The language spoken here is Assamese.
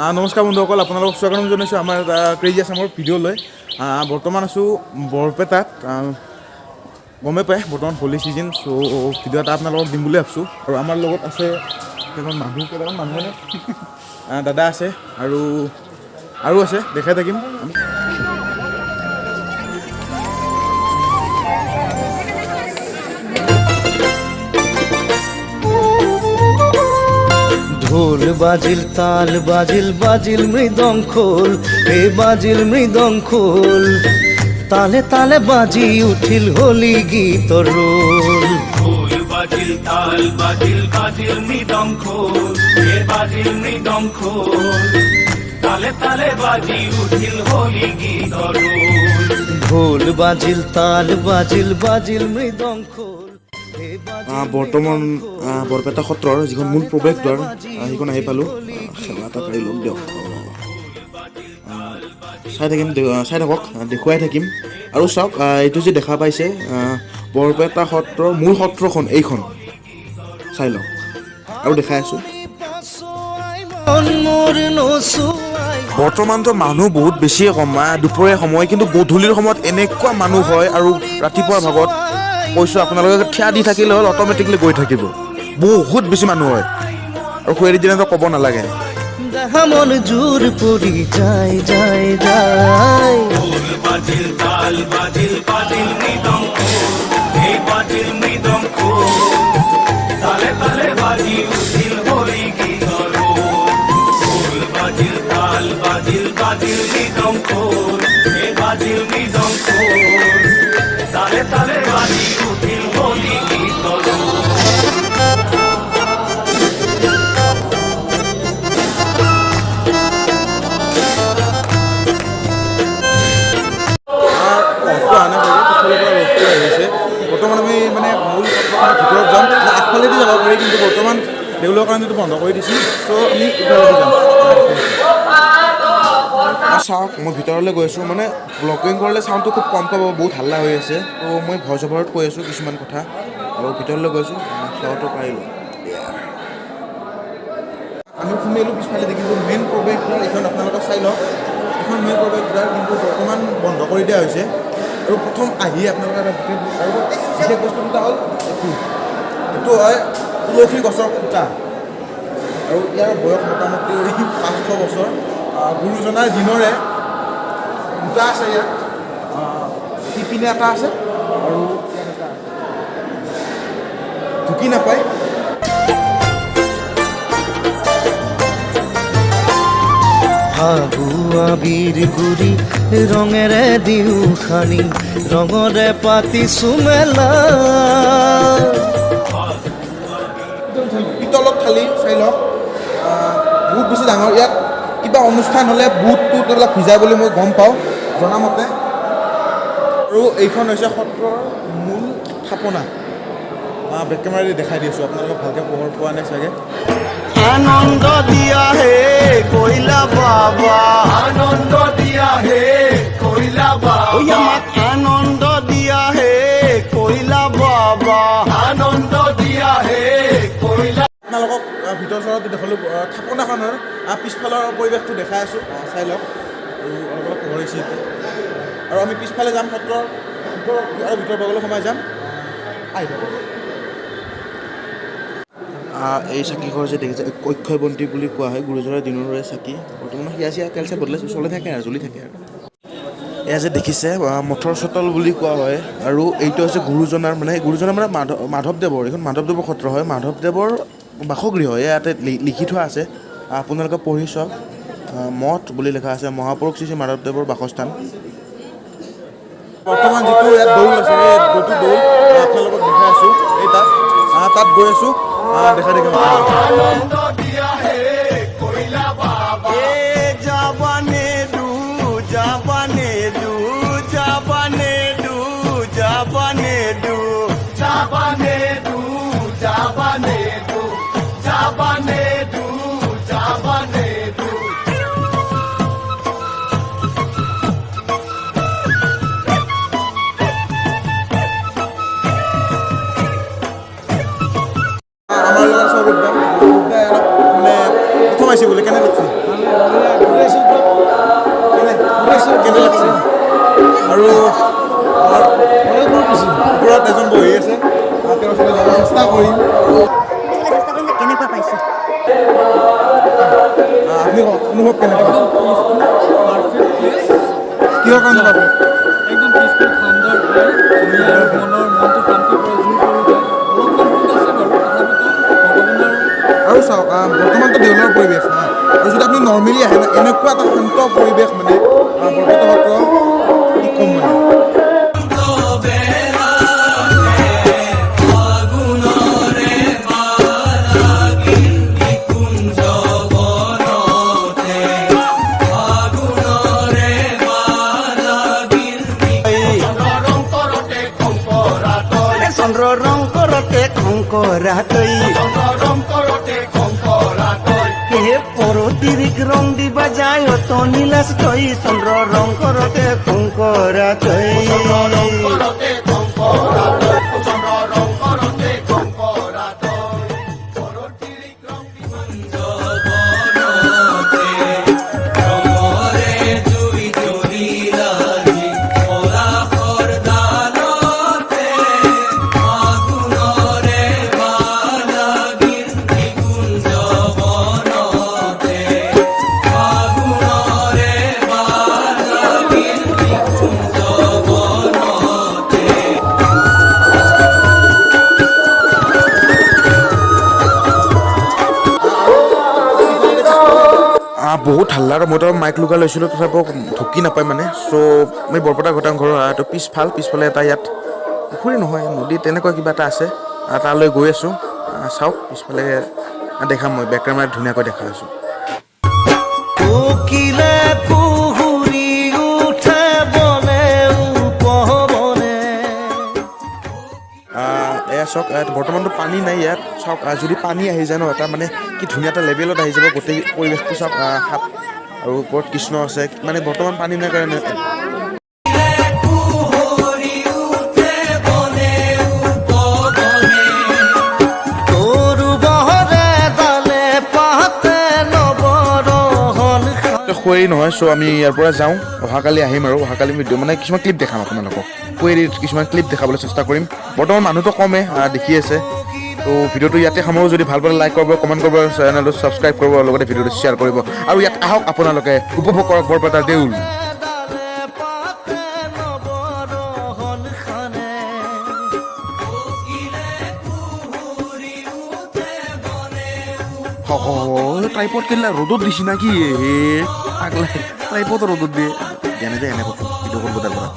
নমস্কাৰ বন্ধুসকল, আপোনালোকক স্বাগতম জনাইছোঁ আমাৰ এটা ক্ৰেজি আছামৰ ভিডিঅ' লৈ। বৰ্তমান আছোঁ বৰপেটাত। গমেই পায়, বৰ্তমান হোলী ছিজন। চ' ভিডিঅ' এটা আপোনালোকক দিম বুলি ভাবছোঁ আৰু আমাৰ লগত আছে কেইটামান মানুহ মানে দাদা আছে আৰু আৰু আছে, দেখাই থাকিম আমি। ঢোল বাজিল, তাল বাজিল, বাজিল মৃদং খোল, হে বাজিল মৃদং খোল, তালে তালে বাজি উঠিল হোলী গীতৰ ৰোল। ঢোল বাজিল, তাল বাজিল, বাজিল মৃদং খোল, হে বাজিল মৃদং খোল, তালে তালে বাজি উঠিল হোলি গীতৰ ৰোল। ঢোল বাজিল, তাল বাজিল, বাজিল মৃদং খোল, হে বাজিল বৰ্তমান বৰপেটা সত্ৰৰ যিখন মূল প্ৰৱেশদ্বাৰ, সেইখন আহি পালোঁ। সেৱা এটা কৰি ল'ম দিয়ক। চাই থাকিম, চাই থাকক, দেখুৱাই থাকিম। আৰু চাওক, এইটো যে দেখা পাইছে, বৰপেটা সত্ৰৰ মূল সত্ৰখন এইখন, চাই লওক আৰু দেখাই আছোঁ। মন মোৰ নচুৱাই। বৰ্তমানতো মানুহ বহুত বেছিয়ে কম, দুপৰীয়া সময়, কিন্তু গধূলিৰ সময়ত এনেকুৱা মানুহ হয় আৰু ৰাতিপুৱাৰ ভাগত, কৈছোঁ আপোনালোকে থিয়া দি থাকিলে হ'ল, অট'মেটিকলি গৈ থাকিব। বহুত বেছি মানুহ হয় আৰু খুৱেৰী দিনাতো ক'ব নালাগে। দেহা মন জোৰ পৰি যায় যায় যায়। ঢোল বাজিল, তাল বাজিল, বাজিল মৃদং খোল, হে বাজিল মৃদং খোল, তালে তালে বাজি উঠিল হোলি গীতৰ ৰোল। ঢোল বাজিল, তাল বাজিল, বাজিল মৃদং খোল, হে বাজিল মৃদং খোল, তালে তালে বাজি উঠিল হোলি গীতৰ ৰোল। ৰ'দটো অহা নাই চাগে, পিছফালৰ পৰা ৰ'দটো আহিছে। বৰ্তমান আমি মানে মূল সত্ৰখনৰ ভিতৰত যাম। মানে আগফালেদি যাব পাৰি, কিন্তু বৰ্তমান দেউলৰ কাৰণে এইটো বন্ধ কৰি দিছে। চ' আমি ইফালেদি যাম। চাওক, মই ভিতৰলৈ গৈ আছোঁ। মানে ব্লগিং কৰিলে চাউণ্ডটো খুব কম পাব, বহুত হাল্লা হৈ আছে। ত' মই ভইচ অভাৰত কৈ আছোঁ কিছুমান কথা আৰু ভিতৰলৈ গৈছোঁ। সেৱাটো পাৰিলোঁ, আমি সোমালোঁ পিছফালে। দেখিছোঁ মেইন প্ৰৱেশদ্বাৰ এইখন, আপোনালোকে চাই লওক। এইখন মেইন প্ৰৱেশদ্বাৰ, কিন্তু বৰ্তমান বন্ধ কৰি দিয়া হৈছে। আৰু প্ৰথম আহি আপোনালোকে এটা বিশেষ আৰু বিশেষ বস্তু দুটা হ'ল এইটো। এইটো হয় তুলসী গছৰ খুঁটা আৰু ইয়াৰ বয়স মোটামুটি 500 বছৰ। গুৰুজনাৰ দিনৰে। দুটা আছে ইয়াত, সিপিনে এটা আছে আৰু ইয়াত এটা আছে। ঢুকি নাপায়। ফাগুৱা বীৰ গুৰি ৰঙেৰে দিওঁ সানি, ৰঙৰে পাতিছো মেলা। পিতলত থালি চাই লওক। বহুত বেছি ডাঙৰ। ইয়াত কিবা অনুষ্ঠান হ'লে বুট টুট এইবিলাক ভিজাই বুলি মই গম পাওঁ জনামতে। আৰু এইখন হৈছে সত্ৰৰ মূল থাপনা। বেক কেমেৰা দি দেখাই দি আছোঁ আপোনালোকে, ভালকৈ পোহৰ পোৱা নাই চাগে। আনন্দ দিয়া হে কৈলা বাবা। আনন্দ দিয়া হে কৈলা ঐ বাবা। আমাক আনন্দ দিয়া হে কৈলা বাবা। আনন্দ দিয়া হে কৈলা। আপোনালোকক ভিতৰ চৰাটো দেখালোঁ, থাপনাখনৰ পিছফালৰ পৰিৱেশটো দেখাই আছোঁ। চাই লওক। আৰু অলপ অলপ পোহৰ হৈছে এতিয়া আৰু আমি পিছফালে যাম, সত্ৰৰ ভিতৰত আৰু ভিতৰ ভাগলৈ সোমাই যাম। আহি থাকক। এই চাকিঘৰ যে দেখিছে, অক্ষয় বন্তি বুলি কোৱা হয়। গুৰুজনাৰ দিনৰে চাকি, বৰ্তমান সেয়া চিয়া তেল চেল বদলাইছে, চলি থাকে আৰু জ্বলি থাকে। আৰু এয়া যে দেখিছে, মঠৰ চোতাল বুলি কোৱা হয়। আৰু এইটো হৈছে গুৰুজনাৰ, মানে গুৰুজনাৰ মানে মাধৱদেৱৰ, এইখন মাধৱদেৱৰ সত্ৰ হয়, মাধৱদেৱৰ বাসগৃহ। ইয়াতে লিখি থোৱা আছে, আপোনালোকে পঢ়ি চাওক। মঠ বুলি লিখা আছে, মহাপুৰুষ শ্ৰী শ্ৰী মাধৱদেৱৰ বাসস্থান। বৰ্তমান যিটো ইয়াত দৌল আছে, এই দৌলটো দৌল আপোনালোকক দেখাই আছোঁ। এই তাত তাত গৈ আছোঁ, দেখাই থাকিম আপোনালোকক। আনন্দ দিয়া হে কৈলা বাবা। এ যাবানে দু, যাবানে দু, যাবানে দু, যাবানে দু। যাবানে দু, যাবানে দু, যাবানে দু, যাবানে দু। আমাৰ লগত সৌৰভ দা। সৌৰভ দাই অলপ মানে প্ৰথম আহিছে বোলে, কেনে লাগিছে? কেনে লাগছে? আৰু আমাৰ ওপৰত এজন বহি আছে, তেওঁৰ ওচৰলৈ যাব চেষ্টা কৰিম। চেষ্টা কৰিম যে কেনেকুৱা পাইছে। আপুনি কওক, অনুভৱ কেনেকুৱা? কিহৰ কাৰণে পাব? একদম পিচফুল, ঠাণ্ডা ঠাই, ধুনীয়া আৰু মনটো শান্তি পৰা জোৰ পৰি যায়। অলপমান ৰ'দ আছে বাৰু, তথাপিতো ভগৱানৰ আৰু চাওক, বৰ্তমানতো দেউলৰ পৰিৱেশ হা, আৰু যদি আপুনি নৰ্মেলি আহে ন, এনেকুৱা এটা শান্ত পৰিৱেশ, মানে বৰপেটা সত্ৰ কি ক'ম মানে। চন্দ্ৰ ৰং কৰতে খংকৰাতৈ, হে পৰতিৰিক ৰং দিবা যায় অত নীলাচ তৈ, চন্দ্ৰ ৰং কৰতে খংকৰাতৈ। বহুত হাল্লা আৰু মই তো মাইক লগাই লৈছিলোঁ, তথাপিও ঢুকি নাপায় মানে। চ' মই বৰপেটা ঘটাং ঘৰৰ এইটো পিছফালে এটা ইয়াত পুখুৰী নহয়, নদী তেনেকুৱা কিবা এটা আছে, তালৈ গৈ আছোঁ। চাওক পিছফালে দেখাম, মই বেক কেমেৰাত ধুনীয়াকৈ দেখাই আছোঁ। কোকিলে কুহুৰি উঠে বনে উপবনে। এয়া চাওক, বৰ্তমানতো পানী নাই ইয়াত। চাওক, যদি পানী আহি যায় ন, এটা মানে কি ধুনীয়া এটা লেভেলত আহি যাব গোটেই পৰিৱেশটো। চাওক, সাপ আৰু ওপৰত কৃষ্ণ আছে। মানে বৰ্তমান পানী নাই কাৰণে তৰু বহৰে ডালে পাতে নৱৰহন। কুৱেৰী নহয়। চ' আমি ইয়াৰ পৰা যাওঁ, অহাকালি আহিম আৰু অহাকালি ভিডিঅ' মানে কিছুমান ক্লিপ দেখাম আপোনালোকক, কুৱেৰীৰ কিছুমান ক্লিপ দেখাবলৈ চেষ্টা কৰিম। বৰ্তমান মানুহটো কমে, দেখি আছে। ত' ভিডিঅ'টো ইয়াতে সামৰোঁ। যদি ভাল পালে লাইক কৰিব, কমেণ্ট কৰিব, চেনেলটো ছাবস্ক্ৰাইব কৰিব আৰু লগতে ভিডিঅ'টো শ্বেয়াৰ কৰিব। আৰু ইয়াত আহক আপোনালোকে, উপভোগ কৰক বৰপেটাৰ দেউল। ডালে পাতে নৱৰহন খানে। ট্ৰাইপড কেলা ৰ'দত দিছি না কি? হে পাগলা, ট্ৰাইপড ৰ'দত দিয়ে যেনে যে এনে ভিডিঅ' কৰিব তাৰ পৰা।